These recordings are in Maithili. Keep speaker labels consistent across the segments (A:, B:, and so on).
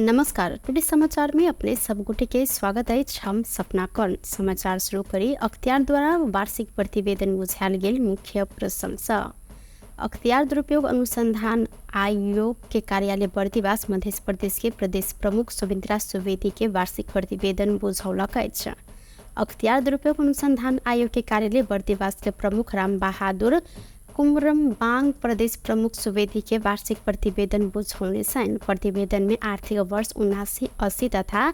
A: नमस्कार, टुडे समाचार में अपने सब गोटे के स्वागत अछि। हम सपना कर्ण। समाचार शुरू करी अख्तियार द्वारा वार्षिक प्रतिवेदन बुझायल गेल मुख्य प्रशंसा। अख्तियार दुरुपयोग अनुसंधान आयोग के कार्यालय बर्दिवास मध्य प्रदेश के प्रदेश प्रमुख सुमित्रा सुवेदी के वार्षिक प्रतिवेदन बुझौलक अछि। अख्तियार दुरुपयोग अनुसंधान आयोग के कार्यालय बर्दिवास के प्रमुख राम बहादुर कुमरमबाङ प्रदेश प्रमुख सुवेदी के वार्षिक प्रतिवेदन बुझौने छन्। प्रतिवेदन में आर्थिक वर्ष 79-80 तथा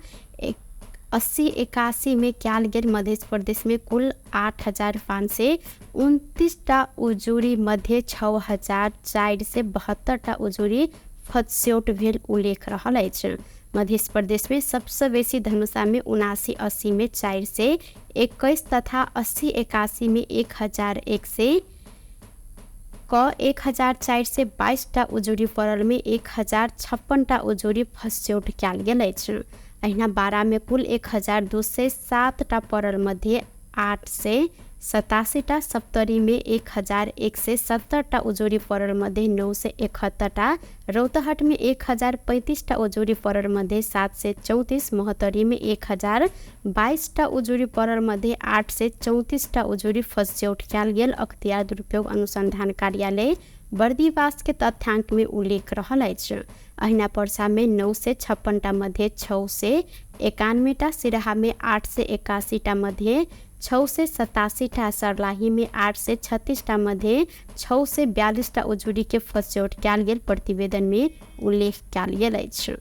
A: 80-81 में कयल गेल मध्य प्रदेश में कुल 8,529 टा उजुरी मध्ये 6,472 टा उजुरी फस्यौट भेल उल्लेख रहल अछि। मध्य प्रदेश में सबसँ बेसी धनुषा में 79-80 में 421 तथा 80-81 में 1,100 क 1,422 टा उजुरी पड़ल में 1,056 टा उजुरी फस्यौट कयल गेल अछि। अहिना बारा में कुल 1,207 टा पड़ल मध्ये 887 टा, सप्तरी में 1,170 टा उजुरी पड़ल मध्ये 971 टा, रौतहट में 1,035 टा उजुरी पड़ल मध्ये 734, महोत्तरी में 1,022 टा उजुरी पड़ल मध्ये 834 टा उजुरी फस्यौट कयल गेल अख्तियार दुरुपयोग अनुसंधान कार्यालय बर्दिवास के तथ्यांक में उल्लेख रहल अछि। अहिना पर्सा में 956 टा मध्ये 691 टा, सिराहा में 881 टा मध्ये 687 टा, सर्लाही में 836 टा मध्ये 642 टा उजुरी के फस्यौट कयल गेल प्रतिवेदन में उल्लेख कयल गेल अछि।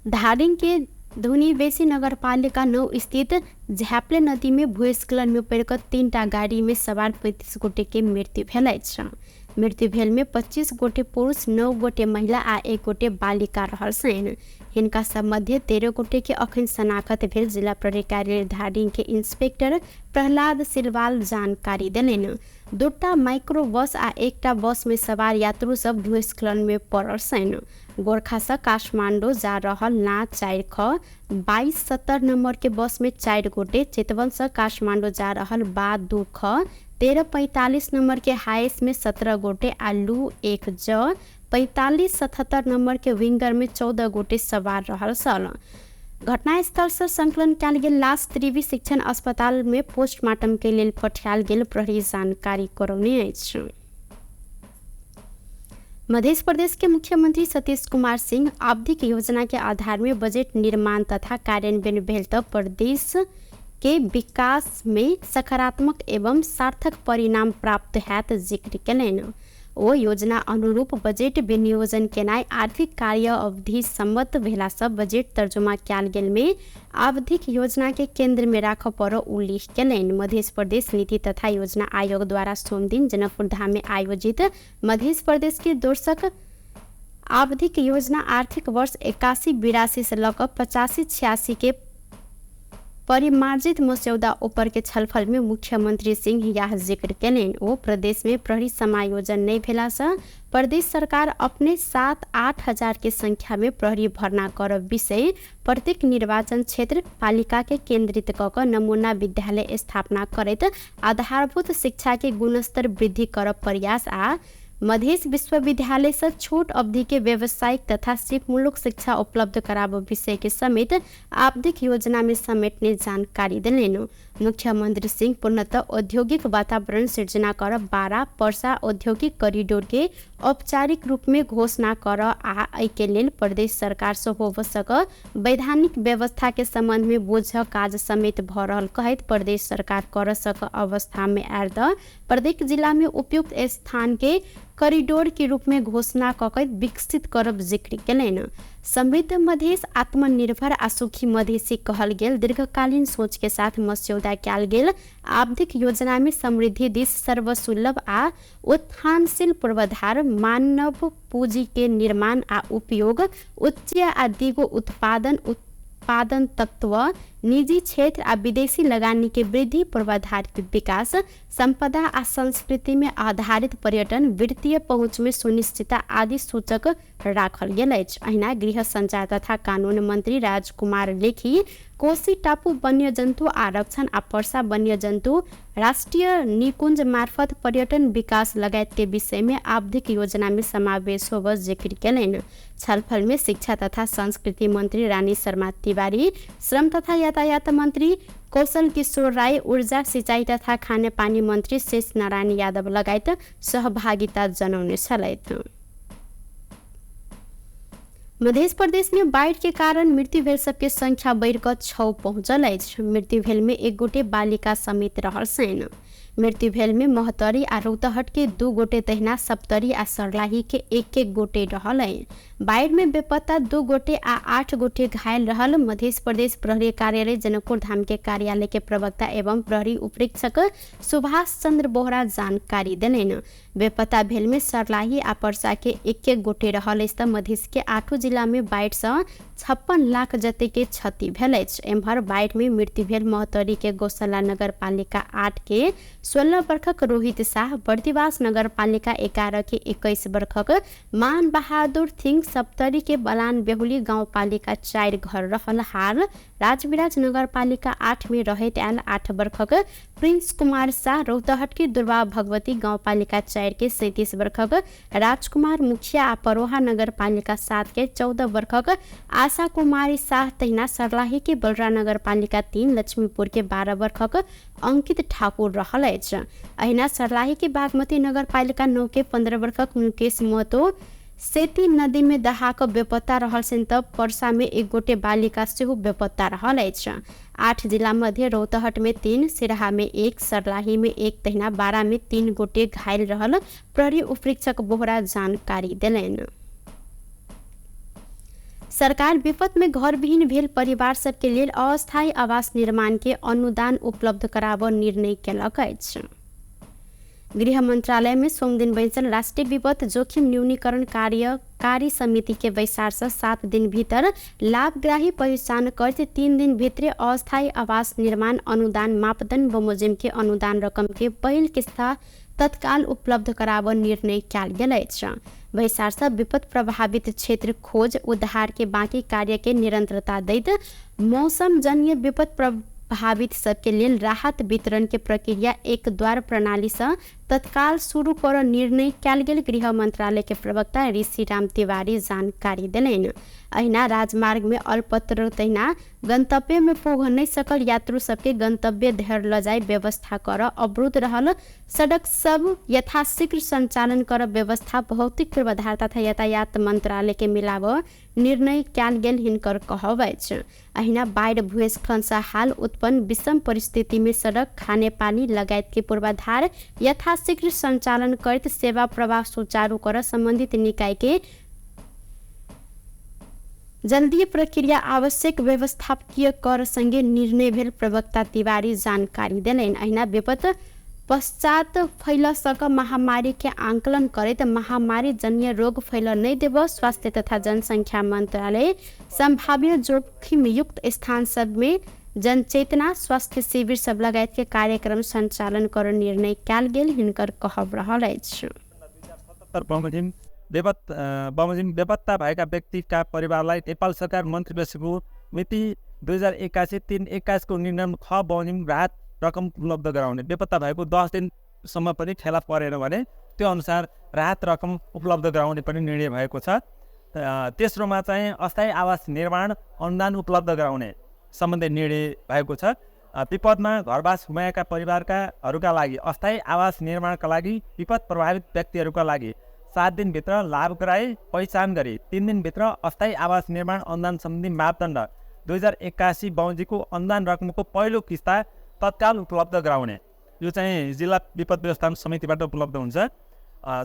A: धादिङ के धुनीबेसी नगरपालिका 9 स्थित झ्याप्ले नदी में भूस्खलन में पड़ि कऽ 3 टा गाड़ी में सवार 35 गोटे के मृत्यु भेल अछि। मृत्यु भेल में 25 गोटे पुरुष, 9 गोटे महिला आ 1 गोटे बालिका रहल छनि। हिनका सब मध्य 13 गोटे के अखन शनाखत भेल जिला प्रहरी कार्यालय धादिङ के इंस्पेक्टर प्रहलाद सिलवाल जानकारी देलनि। 2 टा माइक्रो बस आ 1 बस में सवार यात्रु सब भूस्खलन में पड़ल छनि। गोरखा से काठमांडू जा रहल ना 4 ख 2270 नंबर के बस में 4 गोटे, चितवन से काठमांडू जा रहल बा 2 ख 1345 नंबर के हाइस में 17 गोटे आ लू 1 ज 4577 नंबर के विंगर में 14 गोटे सवार रहल छल। घटनास्थल से संकलन कयल गेल लाश त्रिवी शिक्षण अस्पताल में पोस्टमार्टम के लेल पठायल गेल प्रहरी जानकारी करौने अछि। मध्य प्रदेश के मुख्यमंत्री सतीश कुमार सिंह आवधिक योजना के आधार में बजट निर्माण तथा कार्यान्वयन भेल त प्रदेश के विकास में सकारात्मक एवं सार्थक परिणाम प्राप्त हैत जिक्र केलनि। ओ योजना अनुरूप बजट विनियोजन केनाइ आर्थिक कार्य अवधि सम्मत भेलासँ बजट तर्जुमा कयल गेल में आवधिक योजना के केंद्र में राखऽ पर उल्लेख केलनि। मध्य प्रदेश नीति तथा योजना आयोग द्वारा सोमदिन जनकपुर धाम में आयोजित मध्य प्रदेश के दोषक आवधिक योजना आर्थिक वर्ष 81-82 से लऽ कऽ 85-86 के परिमार्जित मस्यौदा ऊपर के छलफल में मुख्यमंत्री सिंह यह जिक्र केलनि। ओ प्रदेश में प्रहरी समायोजन नहि भेलासँ प्रदेश सरकार अपने 7-8 हजार के संख्या में प्रहरी भर्ना करब विषय प्रत्येक निर्वाचन क्षेत्र पालिका के केंद्रित कऽ कऽ नमूना विद्यालय स्थापना करैत आधारभूत शिक्षा के गुणस्तर वृद्धि करब प्रयास आ मधेश विश्वविद्यालय से छोट अवधि के व्यावसायिक तथा शिल्पमूलक शिक्षा उपलब्ध कराबऽ विषय के समेत आवधिक योजना में समेटने जानकारी देलनि। मुख्यमंत्री सिंह पूर्णतः औद्योगिक वातावरण सृजना कर 12 पर्सा औद्योगिक कॉरिडोर के औपचारिक रूप में घोषणा कर आ एहि लेल प्रदेश सरकार से होबऽ सक वैधानिक व्यवस्था के संबंध में बोझ काज समेत भऽ रहल कहैत प्रदेश सरकार कर सक अवस्था में आयल तऽ प्रत्येक जिला में उपयुक्त स्थान के कॉरिडोर के रूप में घोषणा कऽ के विकसित करब जिक्र केलनि। समृद्ध मधेश, आत्मनिर्भर आ सुखी मधेसी कहल गेल दीर्घकालीन सोच के साथ मस्यौदा कयल गेल आवधिक योजना में समृद्धि दिस सर्वसुलभ आ उत्थानशील पूर्वाधार, मानव पूंजी के निर्माण आ उपयोग, उच्च आ दिगो उत्पादन, उत्पादन तत्व, निजी क्षेत्र आ विदेशी लगानी के वृद्धि, पूर्वाधार के विकास, संपदा आ संस्कृति में आधारित पर्यटन, वित्तीय पहुँच में सुनिश्चितता आदि सूचक राखल गेल अछि। अहिना गृह संचार तथा कानून मंत्री राजकुमार लेखी कोशी टापु वन्यजन्तु आरक्षण आ पर्सा वन्यजन्तु राष्ट्रिय निकुञ्ज मार्फत पर्यटन विकास लगायत के विषय में आवधिक योजना में समावेश होब जिक्र केलनि। छलफल में शिक्षा तथा संस्कृति मंत्री रानी शर्मा तिवारी, श्रम तथा यातायात मंत्री कौशल किशोर राय, ऊर्जा सिंचाई तथा खानेपानी मंत्री शेष नारायण यादव लगायत सहभागिता जनाउने छलथि। मध्य प्रदेश में बाढ़ के कारण मृत्यु भेल सबके संख्या बढ़ कऽ 6 पहुँचल अछि। मृत्यु भेल में एक गोटे बालिका समेत रहल छनि। मृत्यु भेल में महोत्तरी आ रौतहट के 2 गोटे तहिना सप्तरी आ सर्लाही के 1-1 गोटे रहल अछि। बाढ़ में बेपत्ता 2 गोटे आ 8 गोटे घायल रहल मध्य प्रदेश प्रहरी कार्यालय जनकपुर धाम के कार्यालय के प्रवक्ता एवं प्रहरी उपरीक्षक सुभाष चंद्र बोहरा जानकारी देलनि। बेपत्ता भेल में सर्लाही आ पर्सा के 1-1 गोटे रहल अछि त मधेश के 8 जिला में बाढ़ से 56 लाख जते के क्षति भेल अछि। एम्हर बाढ़ में मृत्यु भेल महोत्तरी के गौशाला नगरपालिका 8 के 16 वर्षक रोहित शाह, बर्दिवास नगरपालिका 11 के 21 वर्षक मान बहादुर थिङ, सप्तरी के बलान बेहुली गाउँपालिका 4 घर रहल हाल राजविराज नगरपालिका 8 में रहैत आयल 8 वर्षक प्रिंस कुमार शाह, रौतहट के दुर्वा भगवती गाउँपालिका 4 के 37 वर्षक राजकुमार मुखिया आ परोहा नगरपालिका 7 के 14 वर्षक आशा कुमारी शाह तहिना सर्लाही के बलरा नगरपालिका 3 लक्ष्मीपुर के 12 वर्षक अंकित ठाकुर रहल अछि। अहिना सर्लाही के बागमती नगरपालिका 9 के 15 वर्षक मुकेश महतो सेती नदी में दहा कऽ बेपत्ता रहल छनि त पर्सा में एक गोटे बालिका सेहो बेपत्ता रहल अछि। 8 जिला मध्ये रौतहट में 3, सिराहा में 1, सर्लाही में 1 तहिना 12 में 3 गोटे घायल रहल प्रहरी उपरीक्षक बोहरा जानकारी देलनि। सरकार विपद में घरविहीन भेल परिवार सबके लेल अस्थायी आवास निर्माण के अनुदान उपलब्ध कराबऽ निर्णय केलक अछि। गृह मंत्रालय में सोमदिन बैसल राष्ट्रीय विपद जोखिम न्यूनीकरण कार्यकारी समिति के बैसार से 7 दिन भीतर लाभग्राही पहिचान करते 3 दिन भीतर अस्थायी आवास निर्माण अनुदान मापदंड बमोजिम के अनुदान रकम के पहिल किस्ता तत्काल उपलब्ध कराबऽ निर्णय कयल गेल अछि। बैसार से विपद प्रभावित क्षेत्र खोज उद्धार के बाकी कार्य के निरंतरता दैत मौसम जन्य विपद प्रभावित सबके लेल राहत वितरण के प्रक्रिया एक द्वार प्रणाली से तत्काल शुरू कर निर्णय कयल गेल गृह मंत्रालय के प्रवक्ता ऋषि राम तिवारी जानकारी देलनि। अहिना राजमार्ग में अलपत्र तहिना गंतव्य में पुग नहि सकल यात्रु सबके गंतव्य धरि ल जाय व्यवस्था कर अवरुद्ध रहल सड़क सब यथाशीघ्र संचालन कर व्यवस्था भौतिक पूर्वाधार तथा यातायात मंत्रालय के मिलाब निर्णय कयल गेल हिनकर कहब अछि। अहिना बाढ़ि भूस्खलन से हाल उत्पन्न विषम परिस्थिति में सड़क खानेपानी लगायत के पूर्वाधार यथाशीघ्र संचालन करत सेवा प्रवाह सुचारू कर संबंधित निकाय के जल्दी प्रक्रिया आवश्यक व्यवस्थापकीय कर संगे निर्णय भेल प्रवक्ता तिवारी जानकारी देलनि। अहिना विपद पश्चात फैल सक महामारी के आंकलन करैत महामारी जन्य रोग फैल नहि देब स्वास्थ्य तथा जनसंख्या मंत्रालय संभाव्य जोखिमयुक्त स्थान सब में जनचेतना स्वास्थ्य शिविर सब लगायत के कार्यक्रम संचालन कर निर्णय कयल गेल हिनकर कहब रहल अछि।
B: बमोजिम बेपत्ता भएका व्यक्तिका परिवारलाई नेपाल सरकार मन्त्री परिषदको मिति 2081-3-21 को निर्णय ख बमोजिम राहत रकम उपलब्ध गराउने, बेपत्ता भएको 10 दिनसम्म पनि फेला परेन भने त्यो अनुसार राहत रकम उपलब्ध गराउने पनि निर्णय भएको छ। तेस्रोमा चाहिँ अस्थायी आवास निर्माण अनुदान उपलब्ध गराउने सम्बन्धी निर्णय भएको छ। विपदमा घरबास गुमाएका परिवारकाहरूका लागि अस्थायी आवास निर्माणका लागि विपद प्रभावित व्यक्तिहरूका लागि 7 दिनभित्र लाभग्राही पहिचान गरी 3 दिनभित्र अस्थायी आवास निर्माण अनुदान सम्बन्धी मापदण्ड 2081 बमोजिमको अनुदान रकमको पहिलो किस्ता तत्काल उपलब्ध गराउने, यो चाहिँ जिल्ला विपद व्यवस्थापन समितिबाट उपलब्ध हुन्छ।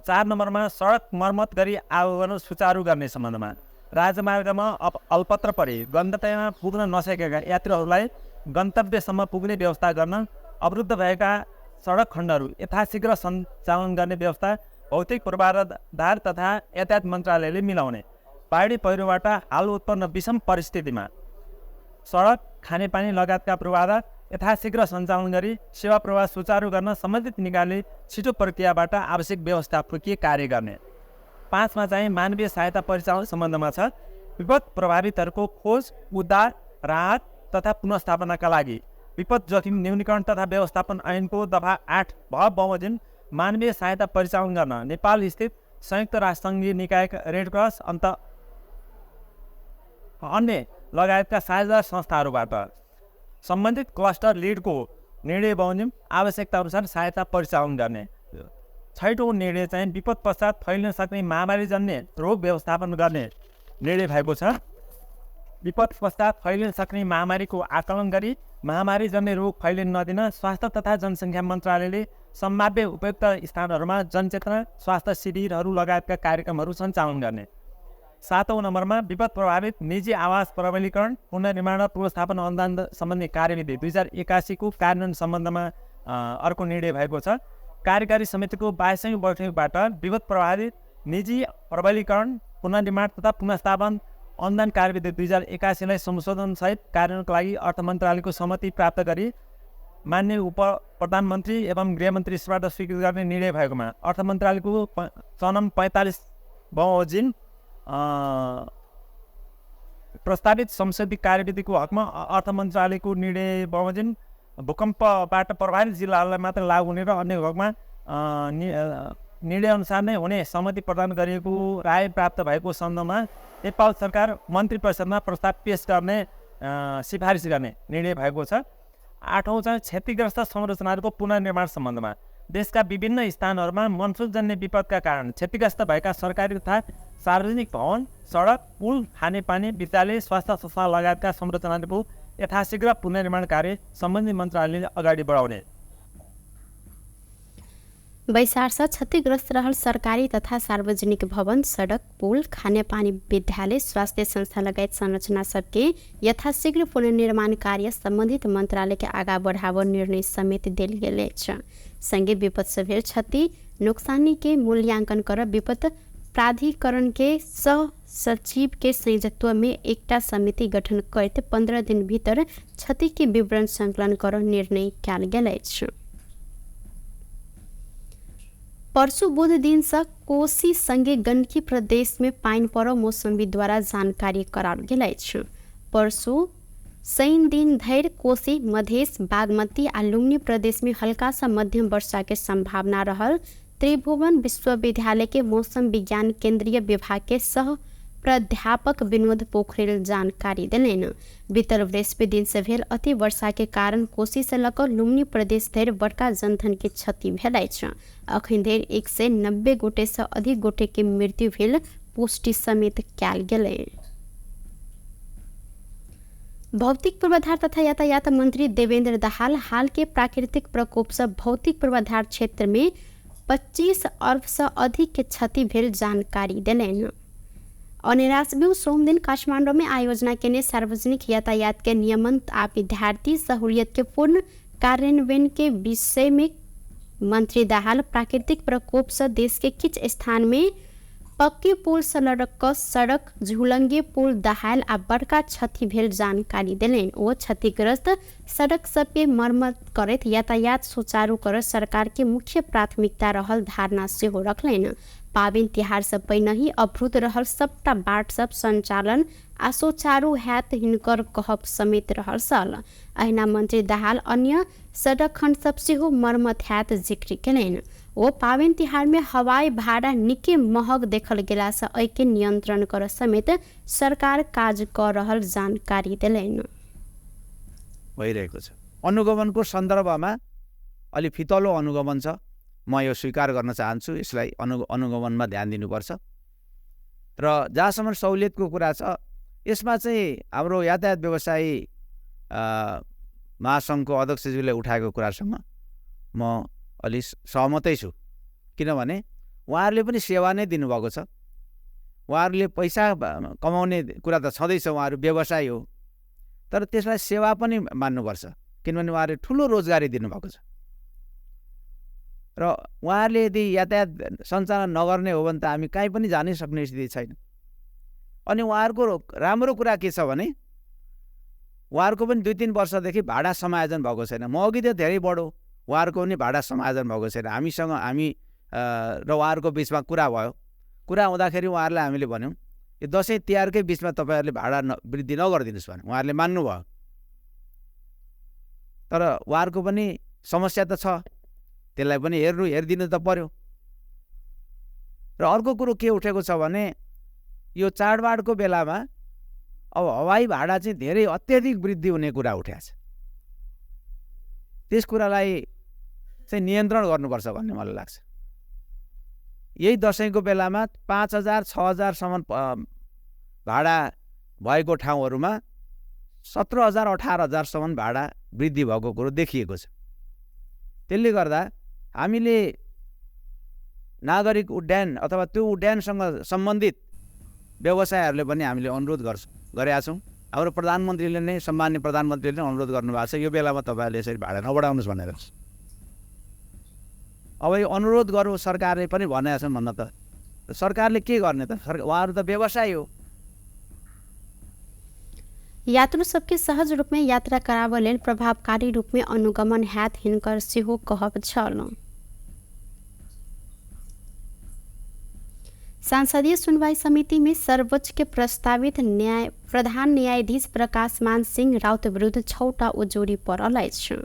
B: 4 नम्बरमा सडक मर्मत गरी आवागमन सुचारू गर्ने सम्बन्धमा राजमार्गमा अल्पत्र परी गन्तव्यमा पुग्न नसकेका यात्रुहरूलाई गन्तव्यसम्म पुग्ने व्यवस्था गर्न अवरुद्ध भएका सडक खण्डहरू यथाशीघ्र सञ्चालन गर्ने व्यवस्था भौतिक पूर्वाधार तथा यातायात मन्त्रालयले मिलाउने, बाढी पहिरोबाट हाल उत्पन्न विषम परिस्थितिमा सडक खानेपानी लगायतका पूर्वाधार यथाशीघ्र सञ्चालन गरी सेवा प्रवाह सुचारू गर्न सम्बन्धित निकायले छिटो प्रक्रियाबाट आवश्यक व्यवस्थापकीय कार्य गर्ने। 5 मा चाहिँ मानवीय सहायता परिचालन सम्बन्धमा छ। विपद प्रभावितहरूको खोज उद्धार राहत तथा पुनर्स्थापनाका लागि विपद जोखिम न्यूनीकरण तथा व्यवस्थापन ऐनको दफा 8 भ बमोजिम मानवीय सहायता परिचालन गर्न नेपाल स्थित संयुक्त राष्ट्रसङ्घीय निकाय रेड क्रस अन्त अन्य लगायतका साझेदार संस्थाहरूबाट सम्बन्धित क्लस्टर लिडको निर्णय बमोजिम आवश्यकता अनुसार सहायता परिचालन गर्ने। छैटौँ निर्णय चाहिँ विपद पश्चात फैलिन सक्ने महामारीजन्य रोग व्यवस्थापन गर्ने निर्णय भएको छ। विपद पश्चात फैलिन सक्ने महामारीको आकलन गरी महामारीजन्य रोग फैलिन नदिन स्वास्थ्य तथा जनसङ्ख्या मन्त्रालयले सम्भाव्य उपयुक्त स्थानहरूमा जनचेतना स्वास्थ्य शिविरहरू लगायतका कार्यक्रमहरू सञ्चालन गर्ने। सातौँ नम्बरमा विपद प्रभावित निजी आवास प्रबलीकरण पुनर्निर्माण र पुनर्स्थापन अनुदान सम्बन्धी कार्यविधि 2081 को कार्यान्वयन सम्बन्धमा अर्को निर्णय भएको छ। कार्यकारी समितिको 22औं बैठकबाट विपद प्रभावित निजी प्रबलीकरण पुनर्निर्माण तथा पुनर्स्थापन अनुदान कार्यविधि 2081लाई संशोधनसहित कार्यान्वयनका लागि अर्थ मन्त्रालयको सहमति प्राप्त गरी मान्य उप प्रधानमन्त्री एवं गृहमन्त्री बाट स्वीकृत गर्ने निर्णय भएकोमा अर्थ मन्त्रालयको सनं 45 बमोजिम प्रस्तावित संशोधित कार्यविधिको हकमा अर्थ मन्त्रालयको निर्णय बमोजिम भूकम्पबाट प्रभावित जिल्लाहरूलाई मात्र लागू हुने र अन्य हकमा निर्णयअनुसार नै हुने सहमति प्रदान गरिएको राय प्राप्त भएको सन्दर्भमा नेपाल सरकार मन्त्री परिषदमा प्रस्ताव पेश गर्ने सिफारिस गर्ने निर्णय भएको छ। आठौँ चाहिँ क्षतिग्रस्त संरचनाहरूको पुनर्निर्माण सम्बन्धमा देशका विभिन्न स्थानहरूमा मनसुनजन्य विपदका कारण क्षतिग्रस्त भएका सरकारी तथा सार्वजनिक भवन, सडक, पुल, खानेपानी, विद्यालय, स्वास्थ्य संस्था लगायतका संरचनाहरूको यथाशीघ्र पुनर्निर्माण कार्य सम्बन्धित मन्त्रालयले अगाडि बढाउने।
A: बैसारसँ क्षतिग्रस्त रहल सरकारी तथा सार्वजनिक भवन, सडक, पुल, खानेपानी, विद्यालय, स्वास्थ्य संस्था लगायत संरचना सबके यथाशीघ्र पुनर्निर्माण कार्य सम्बन्धित मन्त्रालय के आगा बढ़ाव निर्णय समेत देल गेल अछि। संगे विपद से भेल क्षति नुकसानी के मूल्यांकन कर विपद प्राधिकरण के सह सचिव के संयोजकत्व में एकटा समिति गठन करते 15 दिन भीतर क्षति के विवरण संकलन कर निर्णय कयल गेल अछि। परसू बुध दिन से कोसी संगे गंडकी प्रदेश में पानि पड़ो मौसमविद द्वारा जानकारी कराओल गेल अछि। परसू शनि दिन धरि कोसी, मधेश, बागमती आ लुम्बिनी प्रदेश में हल्का सा मध्यम वर्षा के संभावना रहल त्रिभुवन विश्वविद्यालय के मौसम विज्ञान केंद्रीय विभाग के सह प्राध्यापक विनोद पोखरेल जानकारी देलनि। बीतल बृहस्पति दिन से भेल अति वर्षा के कारण कोसी से लऽ कऽ लुम्बिनी प्रदेश धरि बड़का जनधन के क्षति भेल अछि। अखन धरि 190 गोटे से अधिक गोटे के मृत्यु भेल पुष्टि समेत कयल गेलै। भौतिक पूर्वाधार तथा यातायात मंत्री देवेंद्र दाहाल हाल के प्राकृतिक प्रकोप से भौतिक पूर्वाधार क्षेत्र में 25 अर्ब से अधिक के क्षति भेल जानकारी देलनि। अनिराजबिउ सोमदिन काठमाडौँ में आयोजना केने सार्वजनिक यातायात के नियमन आ विद्यार्थी सहूलियत के पूर्ण कार्यान्वयन के विषय में मंत्री दाहाल प्राकृतिक प्रकोप से देश के किछ स्थान में पक्की पुल से लड़क सड़क, झुलंगे पुल दहायल आ बड़का क्षति भेल जानकारी देलनि। ओ क्षतिग्रस्त सड़क सबके मरम्मत करैत यातायात सुचारू कर सरकार के मुख्य प्राथमिकता रहल धारणा सेहो रखलनि। पाबनि तिहार से पहिनहि अवरुद्ध रहल सबटा बाट सब संचालन आ सुचारू हैत हिनकर कहब समेत रहल छल। अहिना मंत्री दाहाल अन्य सड़क खंड सब सेहो मरम्मत हैत जिक्र केलनि। ओ पाबनि तिहार में हवाई भाड़ा निके महग देखल गेला से एहिके नियंत्रण कर समेत सरकार काज कर रहल जानकारी देलनि।
C: भइरहेको छ। अनुगमनको सन्दर्भमा अलि फितलो अनुगमन छ, म यो स्वीकार गर्न चाहन्छु। यसलाई अनुगमनमा ध्यान दिनुपर्छ। र जहाँसम्म सहुलियतको कुरा छ, यसमा चाहिँ हाम्रो यातायात व्यवसायी महासङ्घको अध्यक्षज्यूले उठाएको कुरासँग म अलि सहमतै छु, किनभने उहाँहरूले पनि सेवा नै दिनुभएको छ। उहाँहरूले पैसा कमाउने कुरा त छँदैछ, उहाँहरू व्यवसायी हो, तर त्यसलाई सेवा पनि मान्नुपर्छ, किनभने उहाँहरूले ठुलो रोजगारी दिनुभएको छ। र उहाँहरूले यदि यातायात सञ्चालन नगर्ने हो भने त हामी कहीँ पनि जानै सक्ने स्थिति छैन। अनि उहाँहरूको राम्रो कुरा के छ भने उहाँहरूको पनि 2-3 वर्षदेखि भाडा समायोजन भएको छैन। महँगी त धेरै बढ्यो, उहाँहरूको पनि भाडा समायोजन भएको छैन। हामीसँग हामी र उहाँहरूको बिचमा कुरा भयो। कुरा हुँदाखेरि उहाँहरूलाई हामीले भन्यौँ यो दसैँ तिहारकै बिचमा तपाईँहरूले भाडा वृद्धि नगरिदिनुहोस् भने उहाँहरूले मान्नुभयो। तर उहाँहरूको पनि समस्या त छ, त्यसलाई पनि हेरिदिनु त पर्यो। र अर्को कुरो के उठेको छ भने यो चाडबाडको बेलामा अब हवाई भाडा चाहिँ धेरै अत्यधिक वृद्धि हुने कुरा उठेको छ। त्यस कुरालाई चाहिँ नियन्त्रण गर्नुपर्छ भन्ने मलाई लाग्छ। यही दसैँको बेलामा 5,000 6,000सम्म भाडा भएको ठाउँहरूमा 17,000 18,000सम्म भाडा वृद्धि भएको कुरो देखिएको छ। त्यसले गर्दा हामीले नागरिक उड्डयन अथवा त्यो उड्डयनसँग सम्बन्धित व्यवसायहरूले पनि हामीले अनुरोध गरेका छौँ। हाम्रो प्रधानमन्त्रीले नै, सम्माननीय प्रधानमन्त्रीले नै अनुरोध गर्नुभएको छ यो बेलामा तपाईँहरूले यसरी भाडा नबढाउनुहोस् भनेर। अब यो अनुरोध गरौँ सरकारले पनि भनेका छन् भन्न त सरकारले के गर्ने त? उहाँहरू त व्यवसाय हो।
A: यात्रु सबके सहज रूपमे यात्रा कराबऽ लेल प्रभावकारी रूपमे अनुगमन हैत हिनकर सेहो कहब छल। संसदीय सुनवाई समिति में सर्वोच्च के प्रस्तावित न्याय प्रधान न्यायाधीश प्रकाशमान सिंह राउत विरुद्ध 6टा उजुरी पड़ल अछि।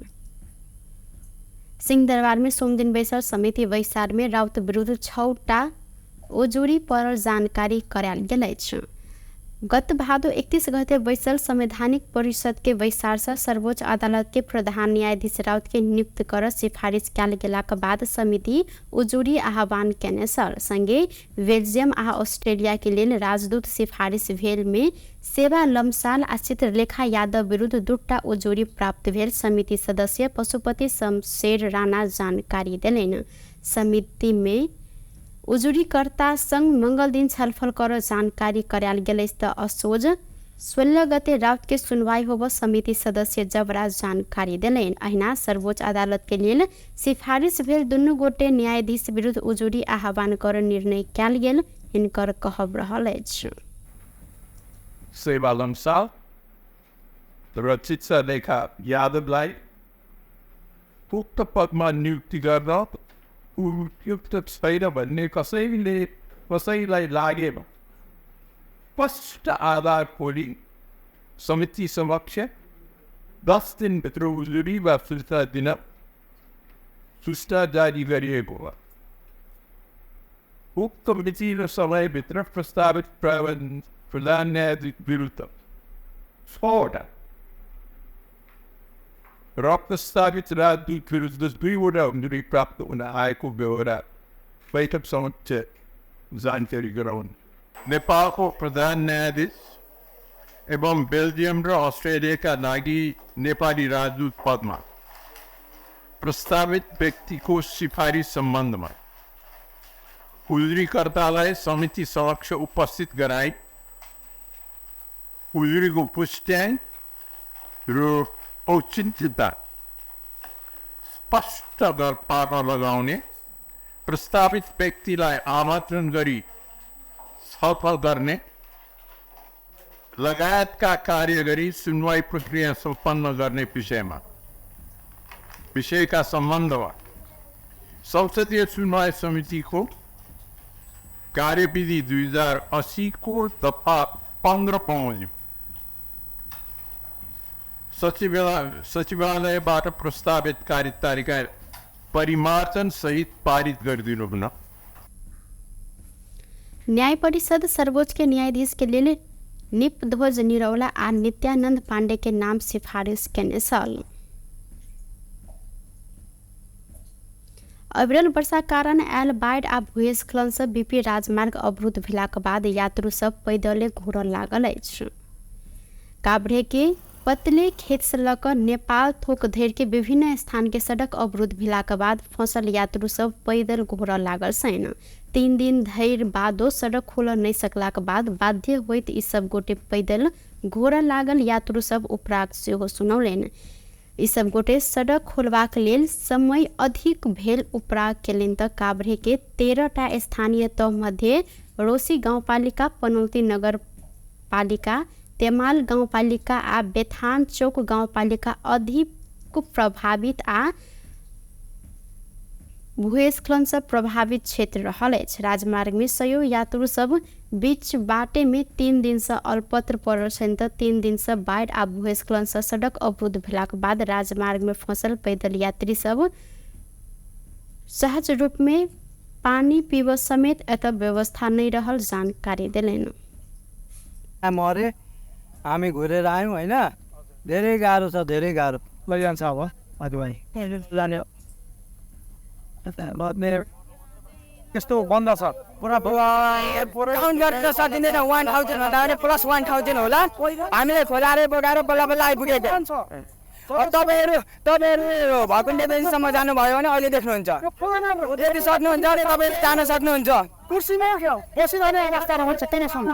A: सिंहदरबार में सोमदिन बैसल समिति बैसार में राउत विरुद्ध 6टा उजुरी पड़ल जानकारी करायल गेल अछि। गत भादो 31 गते बैसल संवैधानिक परिषद के बैसार से सर्वोच्च अदालत के प्रधान न्यायाधीश राउत के नियुक्त कर सिफारिश कयल गेलाक बाद समिति उजुरी आह्वान केने छल। संगे बेल्जियम आ ऑस्ट्रेलिया के लेल राजदूत सिफारिश भेल में सेवा लम्साल आ चित्रलेखा यादव विरुद्ध 2टा उजुरी प्राप्त भेल समिति सदस्य पशुपति शमशेर राणा जानकारी देलनि। समिति में उजुरीकर्ता संग मंगल दिन छलफल कर जानकारी करायल गेल त असोज 16 गते राउत के सुनवाई होब समिति सदस्य जबराज जानकारी देलनि। अहिना सर्वोच्च अदालत के लेल सिफारिश भेल दुनू गोटे न्यायाधीश विरुद्ध उजुरी आह्वान कर निर्णय कयल गेल हिनकर कहब रहल अछि।
D: सेवा लम्साल र चित्रलेखा यादवलाई उक्त पदमा नियुक्ति गर्न उपयुक्त छैन भन्ने कसैलाई लागेमा स्पष्ट आधार खोली समिति समक्ष 10 दिनभित्र उजुरी वा फिर्ता दिन सूचना जारी गरिएको हो। उक्त मिति र समयभित्र प्रस्तावित प्रधान न्यायाधीश विरुद्ध 6वटा र प्रस्तावित राजदूत विरुद्ध 2वटा उजुरी प्राप्त हुन आएको बेहोरा बैठक समक्ष जानकारी गराउन्। नेपालको प्रधान न्यायाधीश एवं बेल्जियम र अस्ट्रेलियाका लागि नेपाली राजदूत पदमा प्रस्तावित व्यक्तिको सिफारिस सम्बन्धमा उजुरीकर्तालाई समिति समक्ष उपस्थित गराई उजुरीको पुष्ट्याइ र औचित्यता स्पष्ट पार्न लगाउने, प्रस्तावित व्यक्तिलाई आमन्त्रण गरी छलफल गर्ने लगायतका कार्य गरी सुनवाई प्रक्रिया सम्पन्न गर्ने विषयका सम्बन्धमा संसदीय सुनवाई समितिको कार्यविधि 2080 को दफा 15 बमोजिम सचिवालयबाट प्रस्तावित कार्यतालिका परिमार्जन सहित पारित गरिदिनु हुन।
A: न्याय परिषद सर्वोच्च के न्यायाधीश के लेल निपध्वज निरौला आ नित्यानंद पांडे के नाम सिफारिश केने छल। अविरल वर्षा कारण आयल बाढ़ि आ भूस्खलन से बीपी राजमार्ग अवरुद्ध भेलाक बाद यात्रु सब पैदले घुरऽ लागल अछि। काभ्रे के पतले खेत से लऽ कऽ नेपाल थोक धरि के विभिन्न स्थान के सड़क अवरुद्ध भेलाक बाद फंसल यात्रु सब पैदल घुरऽ लागल छनि। 3 दिन धरि बादो सड़क खोलऽ नहि सकलाक बाद बाध्य होइत ई सब गोटे पैदल घुरऽ लागल यात्रु सब उपराग सेहो सुनौलनि। ई सब गोटे सड़क खोलबाक लेल समय अधिक भेल उपराग केलनि तऽ काभ्रे के 13टा स्थानीय तह मध्ये रोसी गाउँपालिका, पनौती नगरपालिका, तेमाल गाउँपालिका आ बेथान चौक गाउँपालिका अधिक प्रभावित आ भूस्खलन से प्रभावित क्षेत्र रहल अछि। राजमार्ग में सयौं यात्रु सब बीच बाटे में 3 दिन से अल्पत्र पड़ल छनि त 3 दिन से बाढ़ि आ भूस्खलन से सड़क अवरुद्ध भेलाक बाद राजमार्ग में फंसल पैदल यात्री सब सहज रूप में पानी पीब समेत एतऽ व्यवस्था नहि रहल जानकारी देलनि।
E: मरे हामी घुरेर आयौँ होइन, धेरै गाह्रो छ, धेरै गाह्रो
B: लैजान्छ अब हजुर जाने त्यस्तो बन्द छ पुरा
F: काउन्ट गर्न सकिँदैन। 1000 भन्दा पनि प्लस 1000 होला। हामीले खोलाएर बोकाएर बल्ल बल्ल आइपुगेको। तपाईँहरू भकुन्डे जानुभयो भने अहिले देख्नुहुन्छ, यदि सक्नुहुन्छ भने तपाईँहरू जान सक्नुहुन्छ।
G: कुर्सीमा बसिरहने अवस्था रहन्छ त्यहाँसम्म।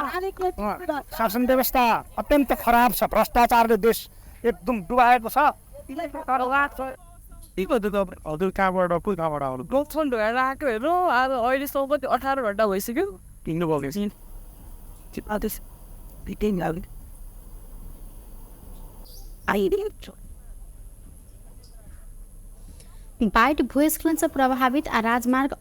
G: शासन व्यवस्था अत्यन्त खराब छ, भ्रष्टाचारले देश एकदम डुबाएको छ।
B: हजुर कहाँबाट कहाँबाट आउनु?
H: गोप्छन ढोकाएर आएको हेर्नु, अब अहिलेसम्म कति 18 घन्टा भइसक्यो
B: हिँड्नु भएको।
A: बाढ़ि भूस्खलन से प्रभावित आ राजमार्ग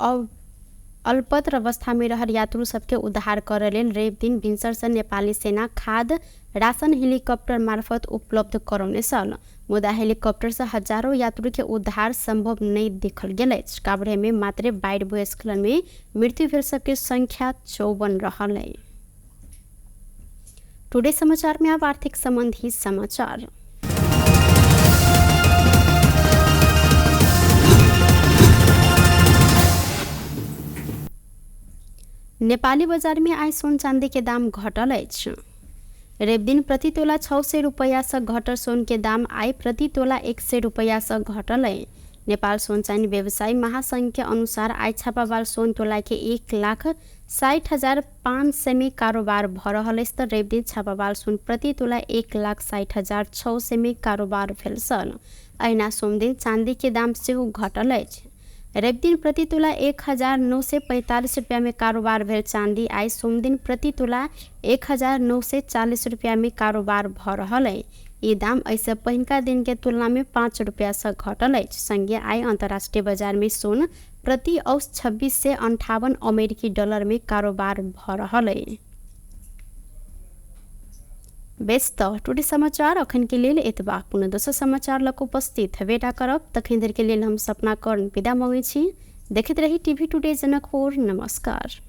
A: अल्पत्र अवस्था में रहल यात्रु सबके उद्धार करय लेल रवि दिन भिनसर से नेपाली सेना खाद्य राशन हेलीकॉप्टर मार्फत उपलब्ध करौने छल। मुदा हेलीकॉप्टर से हजारों यात्रु के उद्धार संभव नहीं देखल गेल अछि। काभ्रे में मात्रे बाढ़ि भूस्खलन में मृत्यु भेल सबके संख्या 54 रहल अछि। टुडे समाचार में अब आर्थिक संबंधी समाचार। नेपाली बजार में आइ सोन चांदी के दाम घटल अछि। रवि दिन प्रति तोला 600 रुपैया से घटल सोन के दाम आइ प्रति तोला 100 रुपैया से घटल है। नेपाल सोन चांदी व्यवसायी महासंघ के अनुसार आइ छापावाल सोन तोला के 1,60,500 में कारोबार भ रहल अछि त रवि दिन छापावाल सोन प्रति तोला 1,60,600 में कारोबार भेल छल। अहिना सोमदिन चांदी के दाम सेहो घटल अछि। रवि दिन प्रति तोला 1,945 रुपया में कारोबार भेल चांदी आइ सोमदिन प्रति तोला 1,940 रुपया में कारोबार भ रहल है। ई दाम एहिसँ पहिनका दिन के तुलना में 5 रुपया से घटल अछि। संगे आइ अंतर्राष्ट्रीय बाजार में सोन प्रति औस 2658 अमेरिकी डॉलर में कारोबार भ रहल है। बेस त टुडे समाचार अखन के लेल एतबा। पुनः दोसर समाचार लग उपस्थित हेबेटा करब, तखन धरि के लेल हम सपना कर्ण विदा मँगै छी। देखैत रही टीवी टुडे जनकपुर। नमस्कार।